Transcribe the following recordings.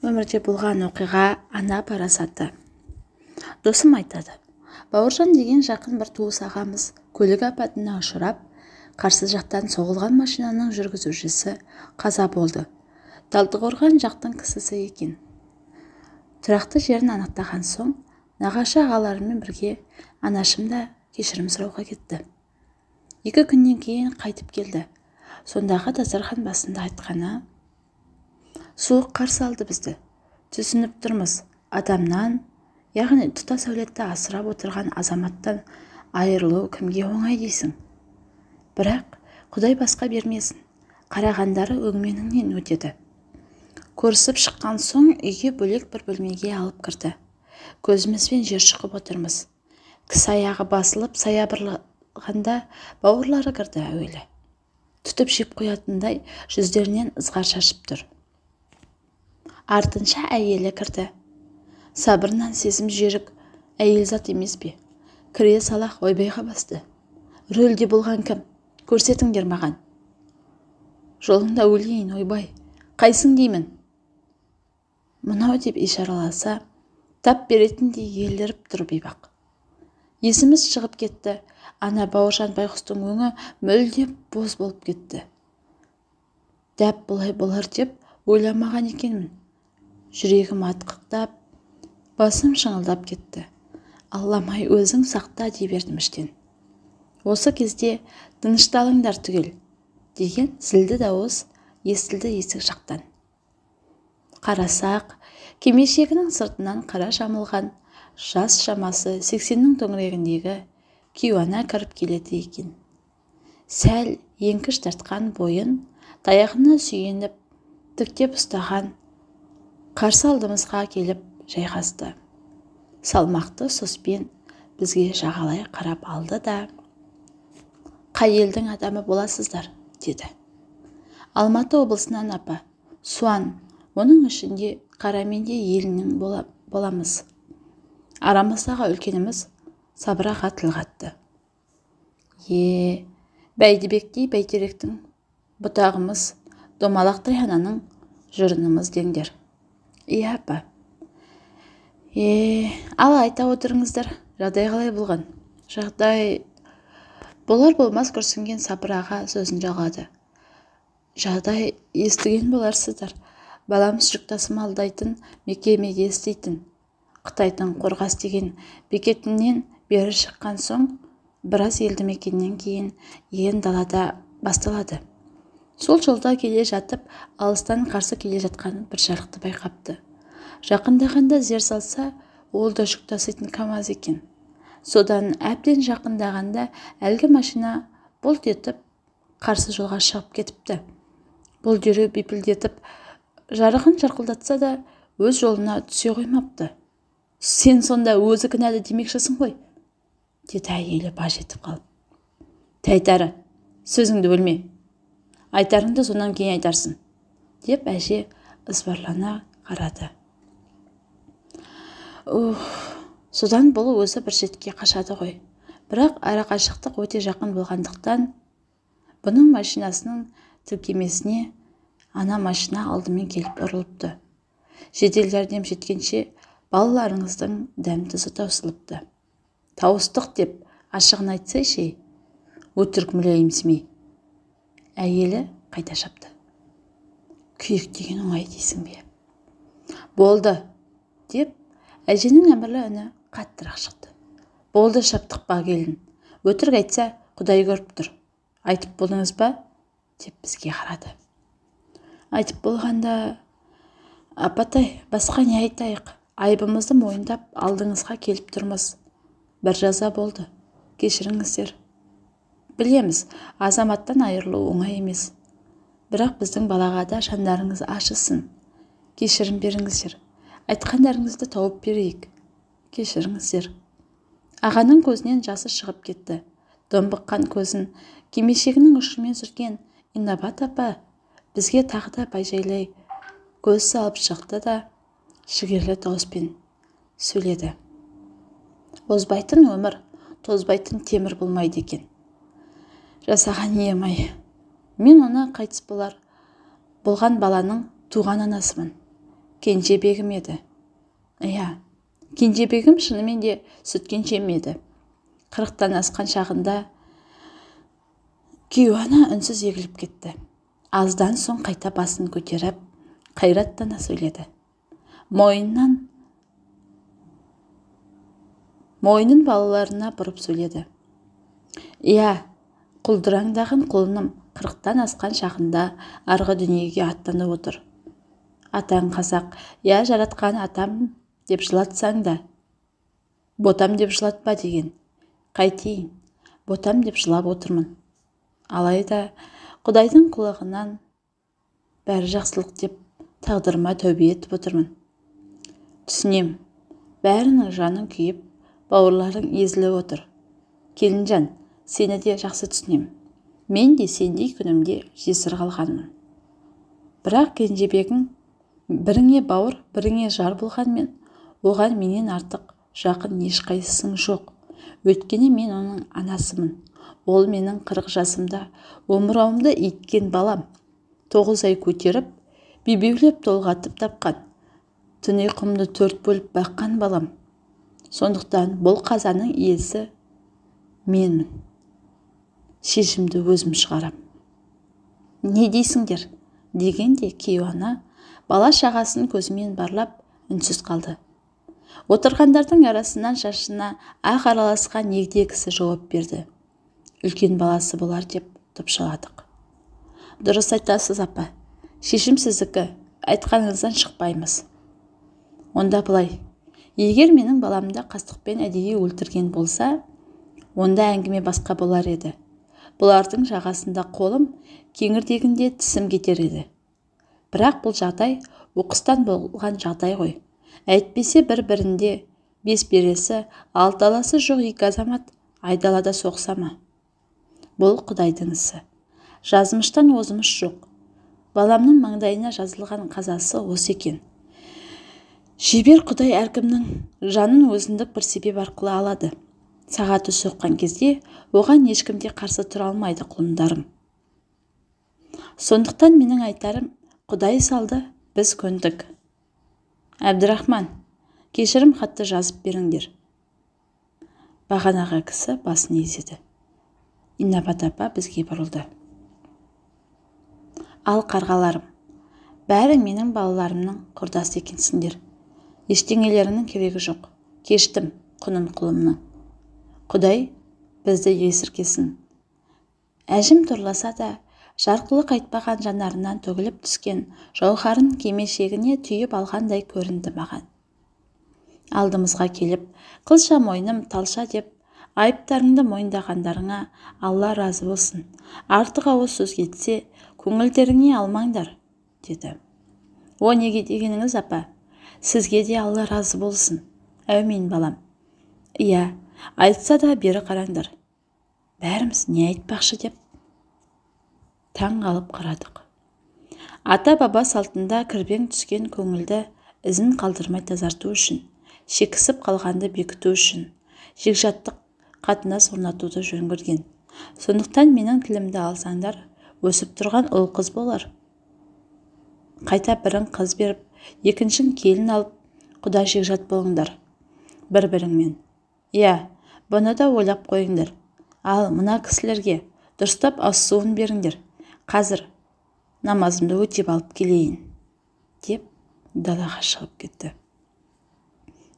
Өмірде болған оқиға, ана парасаты. Досым айтады, Бауыржан деген жақын бір туыс ағамыз көлік апатына ұшырап, қарсы жақтан соғылған машинаның жүргізушісі қаза болды. Талдықорған жақтың кісісі екен. Тұрақты жерін анықтаған соң, нағашы ағаларымен бірге анашым да кешірім сұрауға кетті. 2 күннен кейін қайтып келді. Сондағы дастархан басында айтқаны: суық қарсы алды бізді. Түсініп тұрмыз, адамнан, яғни тұтас әулетті асырап отырған азаматтан айырылу кімге оңай дейсің. Бірақ Құдай басқа бермесін, қарағандары өңменіңнен өтеді. Көрісіп шыққан соң үйге бөлек бір бөлмеге алып кірді. Көзімізбен жер шұқып отырмыз. Кісі аяғы басылып, саябырлағанда бауырлары кірді әуелі. Түтіп жеп қоятындай жүздерінен ызғар шашып тұр. Артынша әйелі кірді. Сабырынан сезім жерік әйел зат емес пе? Кіре салақ ойбайға басты. Рөлде болған кім? Көрсетіңдер маған. Жолыңда өлейін, ойбай. Қайсың деймін? Мынау деп ишараласа, тап беретіндей еліріп тұр бейбақ. Есіміз шығып кетті. Ана Бауыржан байғұстың өңі мүлде боз болып кетті. Дәп бұлай болар деп ойламаған екенмін. Жүрегім атқықтап, басым шыңылдап кетті. Алламай өзің сақта дей бердім іштен. Осы кезде тынышталыңдар түгел деген зілді дауыс естілді есік жақтан. Қарасақ, кемешегінің сыртынан қара жамылған жас шамасы 80-нің төңірегіндегі кейуана кіріп келеді екен. Сәл еңкіш тартқан бойын таяғына сүйеніп, тіктеп ұстаған қарсы алдымызға келіп жайғасты. Салмақты сұспен бізге жағалай қарап алды да, «Қай елдің адамы боласыздар?» деді. Алматы облысынан апа, Суан, оның ішінде Қараменде елінің боламыз. Арамыздағы үлкеніміз Сабыр аға тіл қатты. Бәйдібектей бәйтеректің бұтағымыз, домалақтай ананың жырынымыз деңдер. Иә, апа. Ал айта отырыңыздар, жағдай қалай болған? Жағдай болар болмас күрсінген Сабыр аға сөзін жалғады. Жағдай естіген боларсыздар. Баламыз жүк тасымалдайтын мекемеге істейтін. Қытайдың Қорғас деген бекетінен бері шыққан соң, біраз елді мекеннен кейін ен далада басталады. Сол жолда келе жатып, алыстан қарсы келе жатқан бір жарықты байқапты. Жақындағанда зер салса, ол да жүк таситын КамАЗ екен. Содан әбден жақындағанда әлгі машина бұлт етіп қарсы жолға шығып кетіпті. Бұл дереу бипілдетіп, жарығын жарқылдатса да өз жолына түсе қоймапты. Сен сонда өзі кінәлі демекшісің ғой, деді әйелі баж етіп қалып. Тәйтәрі, сөзіңді бөлме. Айтарыңды сонан кейін айтарсың, деп әже ызбарлана қарады. Содан бұл өзі бір шетке қашады ғой. Бірақ арақашықтық өте жақын болғандықтан, бұның машинасының тіркемесіне ана машина алдымен келіп ұрылыпты. Жедел жәрдем жеткенше балаларыңыздың дәм-тұзы таусылыпты. Тауыстық деп ашығын айтсайшы, өтірік мүләйімсімей. Әйелі қайта шапты. Күйік деген оңай дейсің бе? Болды, деп әженің әмірлі үні қаттырақ шықты. Болды, шаптық па келін. Өтірік айтса, Құдай көріп тұр. Айтып болдыңыз ба? Деп бізге қарады. Айтып болғанда, апатай, басқа не айтайық? Айыбымызды мойындап алдыңызға келіп тұрмыз. Бір жаза болды. Кешіріңіздер. Білеміз, азаматтан айырылу оңай емес. Бірақ біздің балаға да жандарыңыз ашысын. Кешірім беріңіздер. Айтқандарыңызды тауып берейік. Кешіріңіздер. Ағаның көзінен жасы шығып кетті. Домбыққан көзін кимешегінің ұшымен сүрткен Инабат апа бізге тағы да бажайлай көз салып шықты да жігерлі дауыспен сөйледі. Озбайтын өмір, тозбайтын темір болмайды екен. Жасаған ием-ай. Мен оны қайтыс болған баланың туған анасымын. Кенжебегім еді. Иә, Кенжебегім шынымен де сүткеншем еді. 40-тан асқан шағында кейуана үнсіз егіліп кетті. Аздан соң қайта басын көтеріп, қайраттана сөйледі. Мойнын балаларына бұрып сөйледі. Иә, құлдыраңдаған құлыным 40-тан асқан шағында арғы дүниеге аттанып отыр. Атаң қазақ, я жаратқан атам деп жылатсаң да, ботам деп жылатпа деген. Қайтейін, ботам деп жылап отырмын. Алайда Құдайдың құлағынан бәрі жақсылық деп тағдырыма тәубе етіп отырмын. Түсінем, бәрінің жаның күйіп, бауырларың езіліп отыр. Келінжан, сені де жақсы түсінем. Мен де сендей күнімде жесір қалғанмын. Бірақ Кенжебегің біріңе бауыр, біріңе жар болғанмен, оған менен артық жақын ешқайсысың жоқ. Өйткені мен оның анасымын. Ол менің 40 жасымда омырауымды иткен балам. 9 ай көтеріп, бебеулеп толғатып тапқан, түн ұйқымды 4 бөліп баққан балам. Сондықтан бұл қазаның иесі менмін. Шешімді өзім шығарам. Не дейсіңдер? Дегенде кейуана бала шағасын көзімен барлап үнсіз қалды. Отырғандардың арасынан шашына ақ араласқан егде кісі жауап берді. Үлкен баласы болар деп топшыладық. Дұрыс айтасыз, апа. Шешім сіздікі, айтқаныңыздан шықпаймыз. Онда былай, егер менің баламды қастықпен әдейі өлтірген болса, онда әңгіме басқа болар еді. Бұлардың жағасында қолым, кеңірдегінде тісім кетер еді. Бірақ бұл жағдай оқыстан болған жағдай ғой. Әйтпесе бір-бірінде 5 бересі, 6 аласы жоқ екі азамат айдалада соқса ма? Бұл Құдайдың ісі. Жазмыштан озмыш жоқ. Баламның маңдайына жазылған қазасы осы екен. Шебер Құдай әркімнің жанын өзіндік бір себеп арқылы алады. Сағаты соққан кезде оған ешкім де қарсы тұра алмайды, құлындарым. Сондықтан менің айтарым, Құдай салды, біз көндік. Әбдірахман, кешірім хатты жазып беріңдер. Бағанағы кісі басын изеді. Инабат апа бізге бұрылды. Ал қарғаларым, бәрі менің балаларымның құрдасы екенсіңдер. Ештеңелерінің керегі жоқ. Кештім құнын құлымның. Құдай бізді есіркесін. Әжім торласа да, жарқылы қайтпаған жанарынан төгіліп түскен жауһарын кимешегіне түйіп алғандай көрінді маған. Алдымызға келіп, қылша мойным талша деп, айыптарыңды мойындағандарыңа Алла разы болсын. Артық ауыз сөз кетсе, көңілдеріңе алмаңдар, деді. О неге дегеніңіз, апа? Сізге де Алла разы болсын. Әумин, балам. Иә, айтса да бері қараңдар. Бәріміз не айтпақшы деп таң қалып қарадық. Ата-баба салтында кірбең түскен көңілді ізін қалдырмай тазарту үшін, шекісіп қалғанды бекіту үшін, жекжаттық қатынас орнатуды жөн көрген. Сондықтан менің тілімді алсаңдар, өсіп тұрған ұл қыз болар. Қайта бірің қыз беріп, екіншің келін алып, құда жекжат болыңдар бір-біріңмен. Иә, бұны да ойлап қойыңдар. Ал мына кісілерге дұрыстап ас суын беріңдер. Қазір намазымды өтеп алып келейін, деп далаға шығып кетті.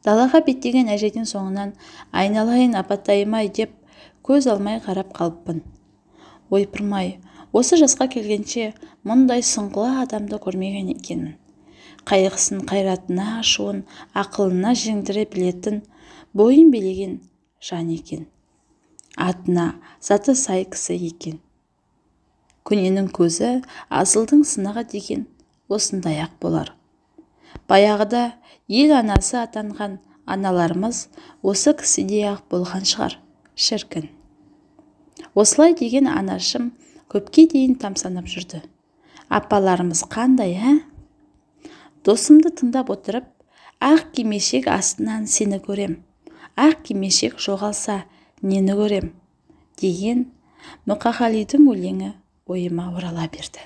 Далаға беттеген әжейдің соңынан айналайын апатайым-ай деп көз алмай қарап қалыппын. Ойпырмай, осы жасқа келгенше мұндай сұңғыла адамды көрмеген екенмін. Қайғысын қайратына, ашуын ақылына жеңдіре білетін, бойын билеген жан екен. Атына заты сай кісі екен. Көненің көзі асылдың сынығы деген осындай-ақ болар. Баяғыда ел анасы атанған аналарымыз осы кісідей-ақ болған шығар, шіркін. Осылай деген анашым көпке дейін тамсанып жүрді. Апаларымыз қандай, ә? Досымды тыңдап отырып, ақ кимешек астынан сені көрем, ақ кимешек жоғалса нені көрем, деген Мұқағалидың өлеңі ойыма орала берді.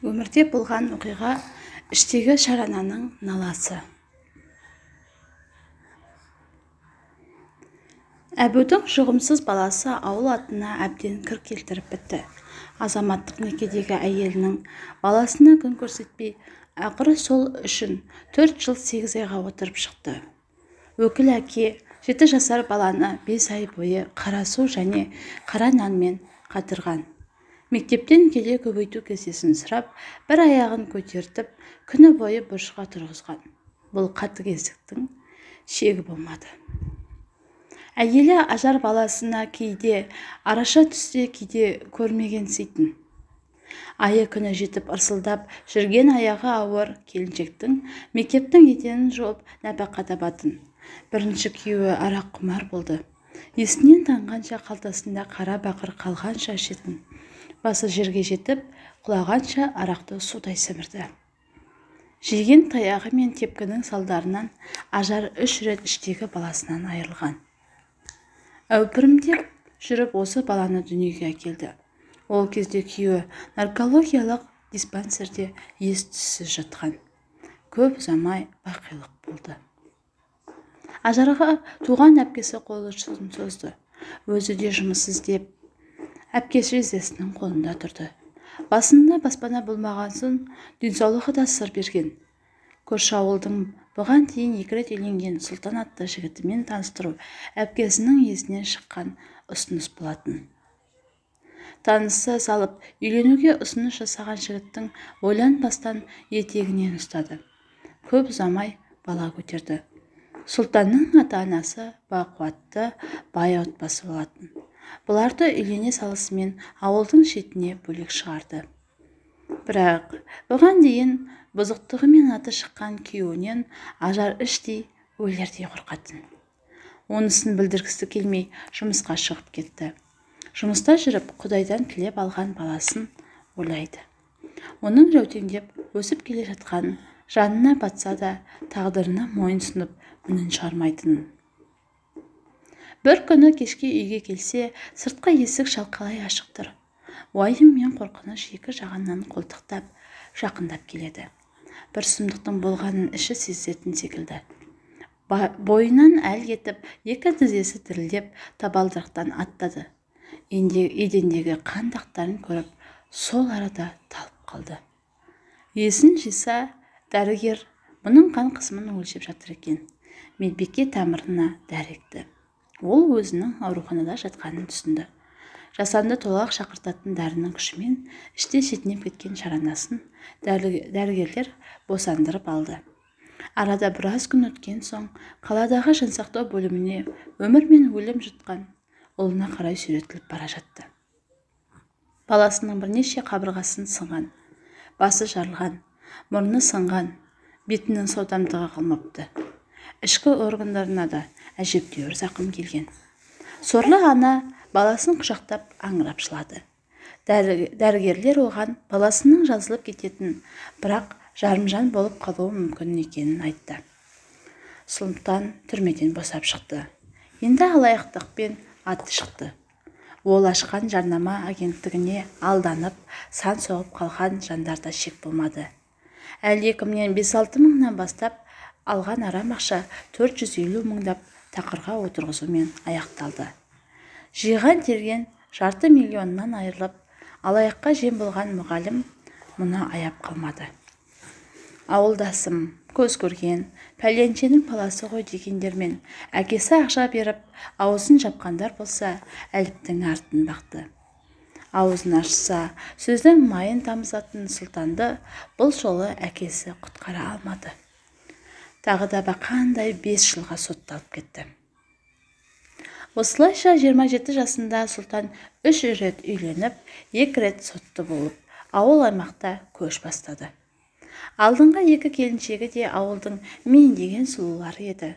Өмірде болған оқиға іштегі шарананың наласы. Әбудің жұғымсыз баласы ауыл атына әбден кір келтіріп бітті. Азаматтық некедегі әйелінің баласына күн көрсетпей, ақыры сол үшін 4 жыл 8 айға отырып шықты. Өкіл әке 7 жасар баланы 5 ай бойы қара су және қара нанмен қатырған. Мектептен келе көбейту кестесін сұрап, бір аяғын көтертіп, күні бойы бұрышқа тұрғызған. Бұл қатыгездіктің шегі болмады. Әйелі Ажар баласына кейде араша түсте, кейде көрмегенситін. Айы күні жетіп ырсылдап жүрген аяғы ауыр келіншектің мектептің еденін жуып нәпақа табатын. Бірінші күйеуі арақ құмар болды. Есінен танғанша қалтасында қара бақыр қалғанша ішетін. Басы жерге жетіп, құлағанша арақты судай сімірді. Жеген таяғы мен тепкінің салдарынан Ажар 3 рет іштегі баласынан айырылған. Әупірімдеп жүріп осы баланы дүниеге әкелді. Ол кезде күйеуі наркологиялық диспансерде ес-түссіз жатқан. Көп ұзамай бақилық болды. Ажарға туған әпкесі қол ұшын созды. Өзі де жұмыс іздеп, әпкесі жездесінің қолында тұрды. Басында баспана болмаған соң денсаулығы да сыр берген. Көрші ауылдың бұған дейін 2 рет үйленген Сұлтан атты жігітімен таныстыру әпкесінің есінен шыққан ұсыныс болатын. Таныса салып, үйленуге ұсыныс жасаған жігіттің ойланбастан етегінен ұстады. Көп ұзамай бала көтерді. Сұлтанның ата-анасы бақуатты бай отбасы болатын. Бұларды үйлене салысымен ауылдың шетіне бөлек шығарды. Бірақ бұған дейін бұзықтығымен аты шыққан күйеуінен Ажар іштей өлердей қорқатын. Онысын білдіргісі келмей жұмысқа шығып кетті. Жұмыста жүріп Құдайдан тілеп алған баласын ойлайды. Оның жәутеңдеп өсіп келе жатқанын, жанына батса да тағдырына мойын сұнып үнін шығармайтынын. Бір күні кешке үйге келсе, сыртқы есік шалқалай ашық тұр. Уайым мен қорқыныш екі жағынан қолтықтап жақындап келеді. Бір сұмдықтың болғанын іші сезетін секілді. Бойынан әл кетіп, екі тізесі дірілдеп табалдырықтан аттады. Едендегі қан дақтарын көріп, сол арада талып қалды. Есін жиса, дәрігер мұның қан қысымын өлшеп жатыр екен. Медбике тамырына дәректі. Ол өзінің ауруханада жатқанын түсінді. Жасанды толғақ шақыртатын дәрінің күшімен іште шетінеп кеткен шаранасын дәрігерлер босандырып алды. Арада біраз күн өткен соң қаладағы жансақтау бөліміне өмір мен өлім жұтқан ұлына қарай сүйретіліп бара жатты. Баласының бірнеше қабырғасын сынған, басы жарылған, мұрны сынған, бетінің саудамдығы қалмапты. Ішкі органдарына да әжептәуір зақым келген. Сорлы ана баласын құшақтап аңырап жылады. Дәрігерлер оған баласының жазылып кететін, бірақ жарымжан болып қалуы мүмкін екенін айтты. Сұлтан түрмеден босап шықты. Енді алаяқтықпен аты шықты. Ол ашқан жарнама агенттігіне алданып, сан соғып қалған жандарда шек болмады. Әлдекімнен 5-6 мыңнан бастап алған арам ақша 450 мыңдап тақырға отырғызумен аяқталды. Жиған терген 500 миллионнан айырылып, алаяққа жем болған мұғалім мұны аяп қалмады. Ауылдасым, көз көрген, пәленшенің баласы ғой дегендермен әкесі ақша беріп, аузын жапқандар болса, әліптің артын бақты. Аузын ашса, сөздің майын тамызатын Сұлтанды бұл жолы әкесі құтқара алмады. Тағы да бақандай 5 жылға сотталып кетті. Осылайша 27 жасында Сұлтан 3 рет үйленіп, 2 рет сотты болып, ауыл аймақта көш бастады. Алдыңғы 2 келіншегі де ауылдың мен деген сұлулары еді.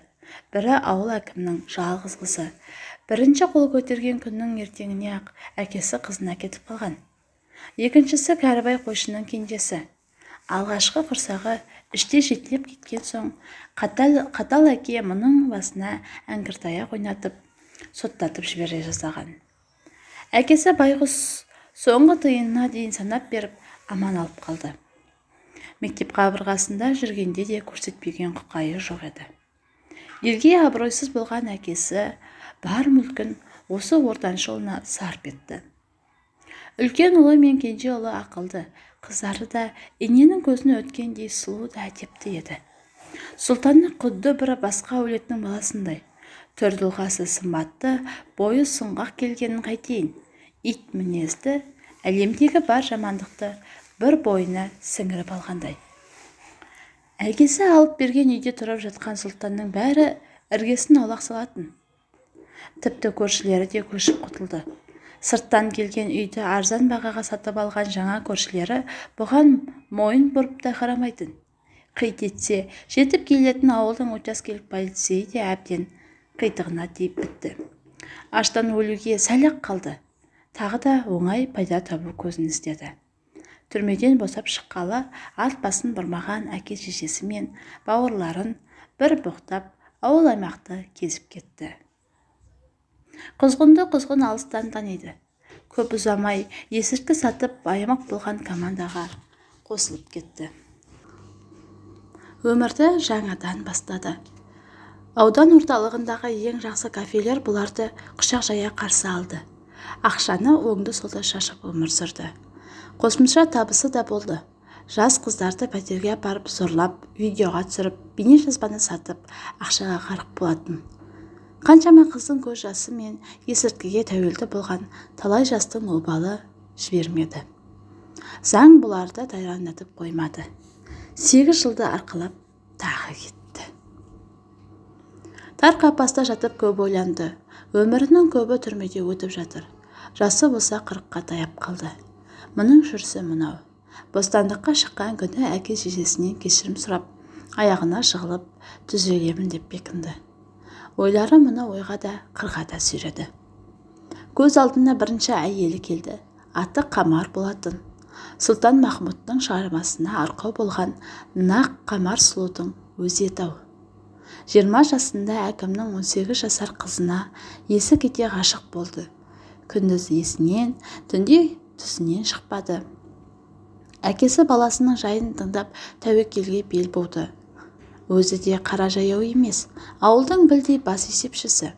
Бірі ауыл әкімінің жалғыз қызы. Бірінші қол көтерген күннің ертеңіне ақ әкесі қызына кетіп қалған. Екіншісі Кәрібай қойшының кенжесі. Алғашқы құрсағы іште жетіліп кеткен соң, қатал әке мұның басына әңгіртаяқ ойнатып, соттатып жібере жасаған. Әкесі байғұс соңғы тиынына дейін санап беріп, аман алып қалды. Мектеп қабырғасында жүргенде де көрсетпеген құқайы жоқ еді. Елге абыройсыз болған әкесі бар мүлкін осы ортаншы ұлына сарп етті. Үлкен ұлы мен кенже ұлы ақылды, қыздары да иненің көзін өткендей сұлу да әдепті еді. Сұлтанны құдды бір басқа әулеттің баласындай. Түр тұлғасы сымбатты, бойы сұңғақ келгенін қайтейін. Ит мінезді, әлемдегі бар жамандықты бір бойына сіңіріп алғандай. Әкесі алып берген үйде тұрып жатқан Сұлтанның бәрі іргесін аулақ салатын. Тіпті көршілері де көшіп құтылды. Сырттан келген үйді арзан бағаға сатып алған жаңа көршілері бұған мойын бұрып та қарамайтын. Қит етсе, жетіп келетін ауылдың учаскелік полицейі де әбден қитығына тиіп бітті. Аштан өлуге сәл-ақ қалды. Тағы да оңай пайда табу көзін іздеді. Түрмеден босап шыққалы ат басын бұрмаған әке-шешесі мен бауырларын бір боқтап ауыл аймақты кезіп кетті. Құзғынды құзғын алыстан таниды. Көп ұзамай есірткі сатып байымақ болған командаға қосылып кетті. Өмірді жаңадан бастады. Аудан орталығындағы ең жақсы кафелер бұларды құшақ жая қарсы алды. Ақшаны оңды-солды шашып өмір сүрді. Қосымша табысы да болды. Жас қыздарды пәтерге апарып зорлап, видеоға түсіріп, бейнежазбаны сатып, ақшаға қарық болатын. Қаншама қыздың көз жасы мен есірткіге тәуелді болған талай жастың обалы жібермеді. Заң бұларды тайраңдатып қоймады. 8 жылды арқалап тағы кетті. Тар қапаста жатып көп ойланды. Өмірінің көбі түрмеде өтіп жатыр. Жасы болса 40-қа таяп қалды. Мұның жүрісі мынау. Бостандыққа шыққан күні әке-шешесінен кешірім сұрап, аяғына жығылып, түзелемін деп бекінді. Ойлары мұны ойға да, қырға да сүйреді. Көз алдына бірінші әйелі келді. Аты Қамар болатын. Сұлтан Махмұттың шығармасына арқау болған нақ Қамар сұлудың өзі еді-ау. 20 жасында әкімнің 18 жасар қызына есі кете ғашық болды. Күндіз есінен, түнде түсінен шықпады. Әкесі баласының жайын тыңдап тәуекелге бел буды. Өзі де қара жаяу емес, ауылдың білдей бас есепшісі.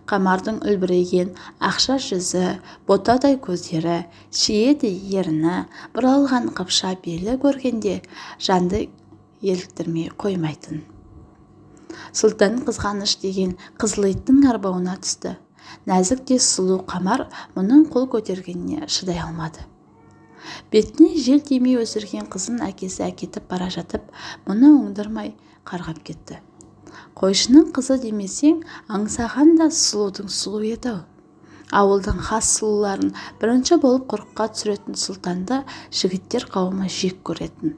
Қамардың үлбіреген ақша жүзі, ботадай көздері, шиедей ерні, бұралған қыпша белі көргенде жанды еліктірмей қоймайтын. Сұлтан қызғаныш деген қызыл иттің арбауына түсті. Нәзік те сұлу Қамар мұның қол көтергеніне шыдай алмады. Бетіне жел тимей өсірген қызын әкесі әкетіп бара жатып, мұны оңдырмай қарғап кетті. Қойшының қызы демесең, аңсаған да сұлудың сұлу еді-ау. Ауылдың хас сұлуларын бірінші болып құрыққа түсіретін Сұлтанды жігіттер қауымы жек көретін.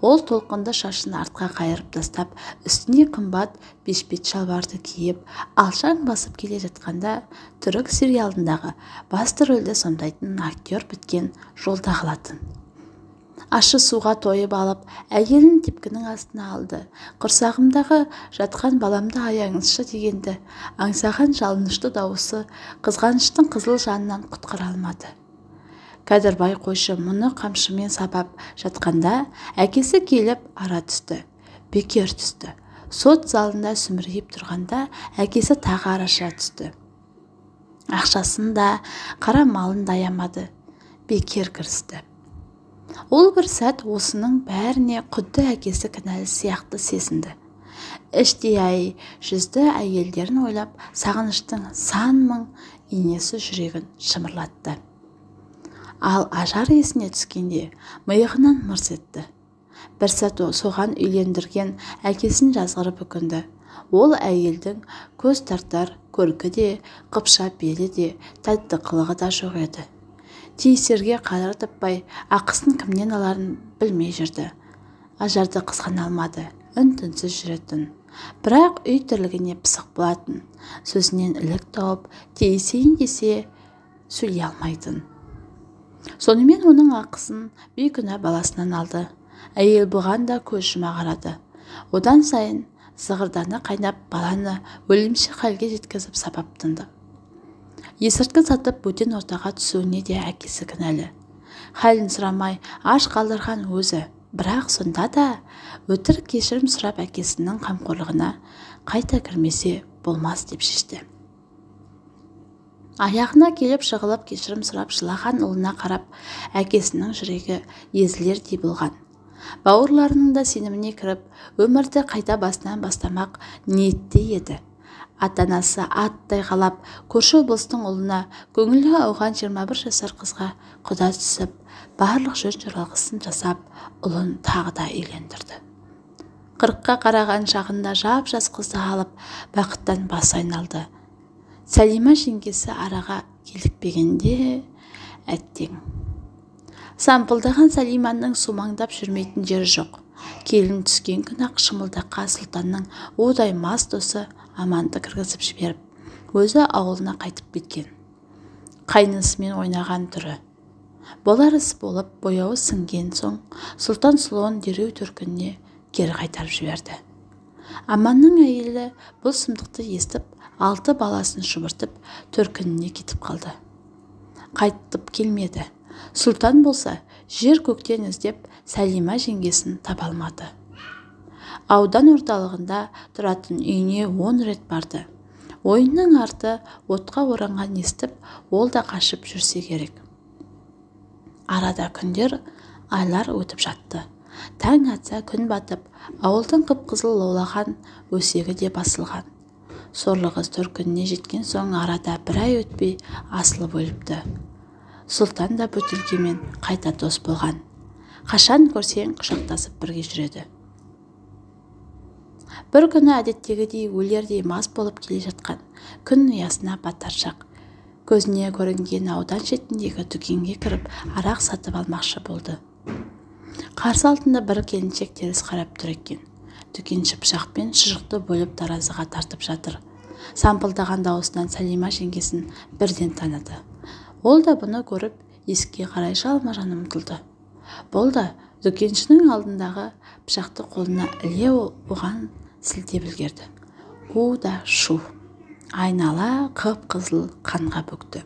Ол толқынды шашын артқа қайырып тастап, үстіне қымбат бешпет шалбарды киіп, алшаң басып келе жатқанда түрік сериалындағы басты рөлді сомдайтын актер біткен жолда қалатын. Ащы суға тойып алып, әйелін тепкінің астына алды. Құрсағымдағы жатқан баламды аяңызшы дегенді аңсаған жалынышты дауысы қызғаныштың қызыл жанынан құтқара алмады. Кәдірбай қойшы мұны қамшымен сабап жатқанда әкесі келіп ара түсті. Бекер түсті. Сот залында сүмірейіп тұрғанда әкесі тағы араша түсті. Ақшасын да, қара малын да аямады. Бекер кірісті. Ол бір сәт осының бәріне құдды әкесі кінәлі сияқты сезінді. Іштей ай жүзді әйелдерін ойлап, сағыныштың сан мың инесі жүрегін шымырлатты. Ал Ажар есіне түскенде миығынан мырс етті. Бір сәт соған үйлендірген әкесін жазғырып өкінді. Ол әйелдің көз тартар көркі де, қыпша белі де, тәтті қылығы да жоқ еді. Тиісерге қадір таппай, ақысын кімнен аларын білмей жүрді. Ажарды қызғана алмады, үн-түнсіз жүретін. Бірақ үй тірлігіне пысық болатын. Сөзінен ілік тауып, тиісейін десе сөйлей алмайтын. Сонымен оның ақысын бейкүнә баласынан алды. Әйел бұған да көз жұма қарады. Одан сайын зығырданы қайнап, баланы өлімші халге жеткізіп сабап тынды. Есірткі сатып бөтен ортаға түсуіне де әкесі кінәлі. Халін сұрамай аш қалдырған өзі. Бірақ сонда да өтірік кешірім сұрап әкесінің қамқорлығына қайта кірмесе болмас деп шешті. Аяғына келіп жығылып кешірім сұрап жылаған ұлына қарап әкесінің жүрегі езілердей болған. Бауырларының да сеніміне кіріп, өмірді қайта басынан бастамақ ниетте еді. Ата-анасы аттай қалап, көрші облыстың ұлына көңілі ауған 21 жасар қызға құда түсіп, барлық жөн-жоралғысын жасап, ұлын тағы да үйлендірді. 40-қа қараған шағында жап-жас қызды алып, бақыттан басы айналды. Сәлима жеңгесі араға келікпегенде әттең. Сампылдаған Сәлиманың сумаңдап жүрмейтін жері жоқ. Келін түскен күні-ақ шымылдаққа Сұлтанның удай мас досы Аманды кіргізіп жіберіп, өзі ауылына қайтып кеткен. Қайнысымен ойнаған түрі. Болар іс болып, бояуы сіңген соң, Сұлтан сұлуын дереу төркініне кері қайтарып жіберді. Аманның әйелі бұл сұмдықты естіп, 6 баласын шұбыртып, төркініне кетіп қалды. Қайтып келмеді. Сұлтан болса, жер көктен іздеп, Сәлима жеңгесін таба алмады. Аудан орталығында тұратын үйіне 10 рет барды. Ойынның арты отқа оранған естіп, ол да қашып жүрсе керек. Арада күндер, айлар өтіп жатты. Таң атса күн батып, ауылдың қып-қызыл лаулаған өсегі де басылған. Сорлы қыз төркініне жеткен соң арада бір ай өтпей асылып өліпті. Сұлтан да бөтелкемен қайта дос болған. Қашан көрсең құшақтасып бірге жүреді. Бір күні әдеттегідей өлердей мас болып келе жатқан күн ұясына батар шақ. Көзіне көрінген аудан шетіндегі дүкенге кіріп арақ сатып алмақшы болды. Қарсы алдында бір келіншек теріс қарап тұр екен. Дүкенші пышақпен шұжықты бөліп таразыға тартып жатыр. Сампылдаған дауысынан Сәлима жеңгесін бірден таныды. Ол да бұны көріп, есікке қарай жалма-жан ұмтылды. Бұл да дүкеншінің алдындағы пышақты қолына іле оған сілтеп үлгерді. У да шу. Айнала қып-қызыл қанға бөкті.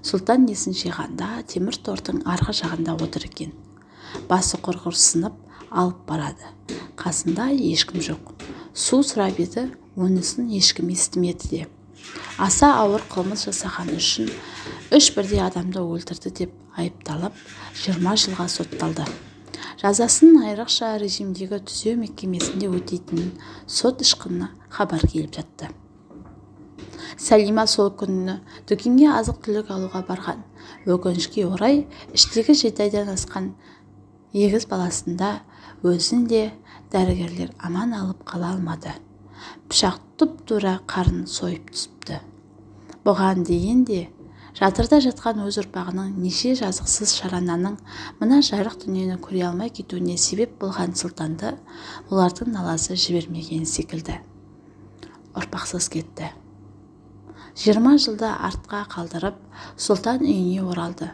Сұлтан есін жиғанда темір тордың арғы жағында отыр екен. Басы құрғыр сынып алып барады. Қасында ешкім жоқ. Су сұрап еді, онысын ешкім естімеді де. Аса ауыр қылмыс жасаған үшін 3 бірдей адамды өлтірді деп айыпталып, 20 жылға сотталды. Жазасын айрықша режимдегі түзеу мекемесінде өтейтінін сот ышқынына хабар келіп жатты. Сәлима сол күні дүкенге азық-түлік алуға барған. Өкінішке орай, іштегі 7 айдан асқан егіз баласында өзін де дәрігерлер аман алып қала алмады. Пышақ тұп-тура қарын сойып түсіпті. Бұған дейін де жатырда жатқан өз ұрпағының неше жазықсыз шарананың мына жарық дүниені көре алмай кетуіне себеп болған Сұлтанды олардың наласы жібермеген секілді. Ұрпақсыз кетті. 20 жылды артқа қалдырып, Сұлтан үйіне оралды.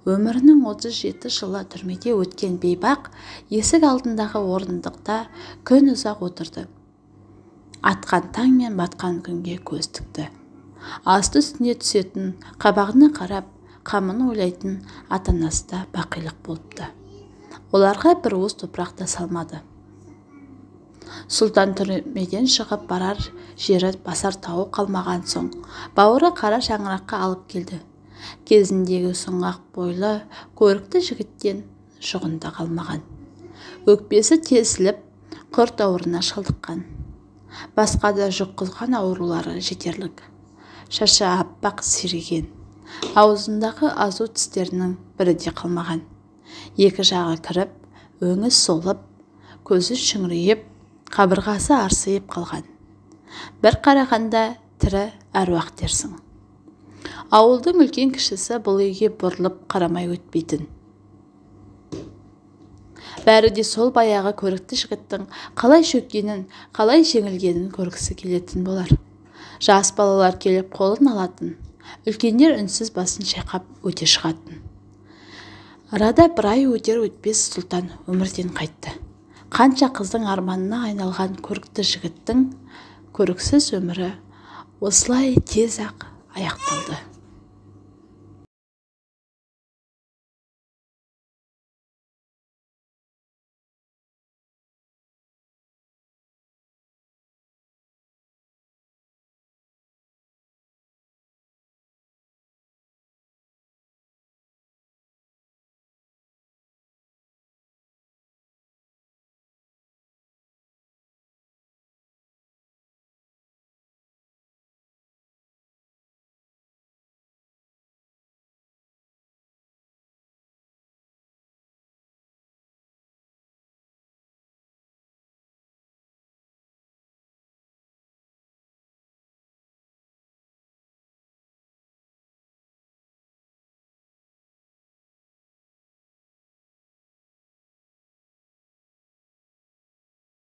Өмірінің 37 жылы түрмеде өткен бейбақ есік алдындағы орындықта күн ұзақ отырды. Атқан таң мен батқан күнге көз тікті. Асты үстіне түсетін, қабағына қарап, қамын ойлайтын ата-анасы да бақилық болыпты. Оларға бір уыс топырақ та салмады. Сұлтан түрмеден шығып барар жері басар тауы қалмаған соң, бауыры қара шаңыраққа алып келді. Кезіндегі сұңғақ бойлы, көрікті жігіттен жұғында қалмаған. Өкпесі тесіліп, құрт ауруына шалдыққан. Басқа да жұққызған аурулары жетерлік. Шашы аппақ сиреген. Аузындағы азу тістерінің бірі де қалмаған. Екі жағы кіріп, өңі солып, көзі шүңірейіп, қабырғасы арсиып қалған. Бір қарағанда тірі әруақ дерсің. Ауылдың үлкен кішісі бұл үйге бұрылып қарамай өтпейтін. Бәрі де сол баяғы көрікті жігіттің қалай шөккенін, қалай жеңілгенін көргісі келетін болар. Жас балалар келіп қолын алатын, үлкендер үнсіз басын шайқап өте шығатын. Арада бір ай өтер өтпес Сұлтан өмірден қайтты. Қанша қыздың арманына айналған көрікті жігіттің көріксіз өмірі осылай тез-ақ аяқталды.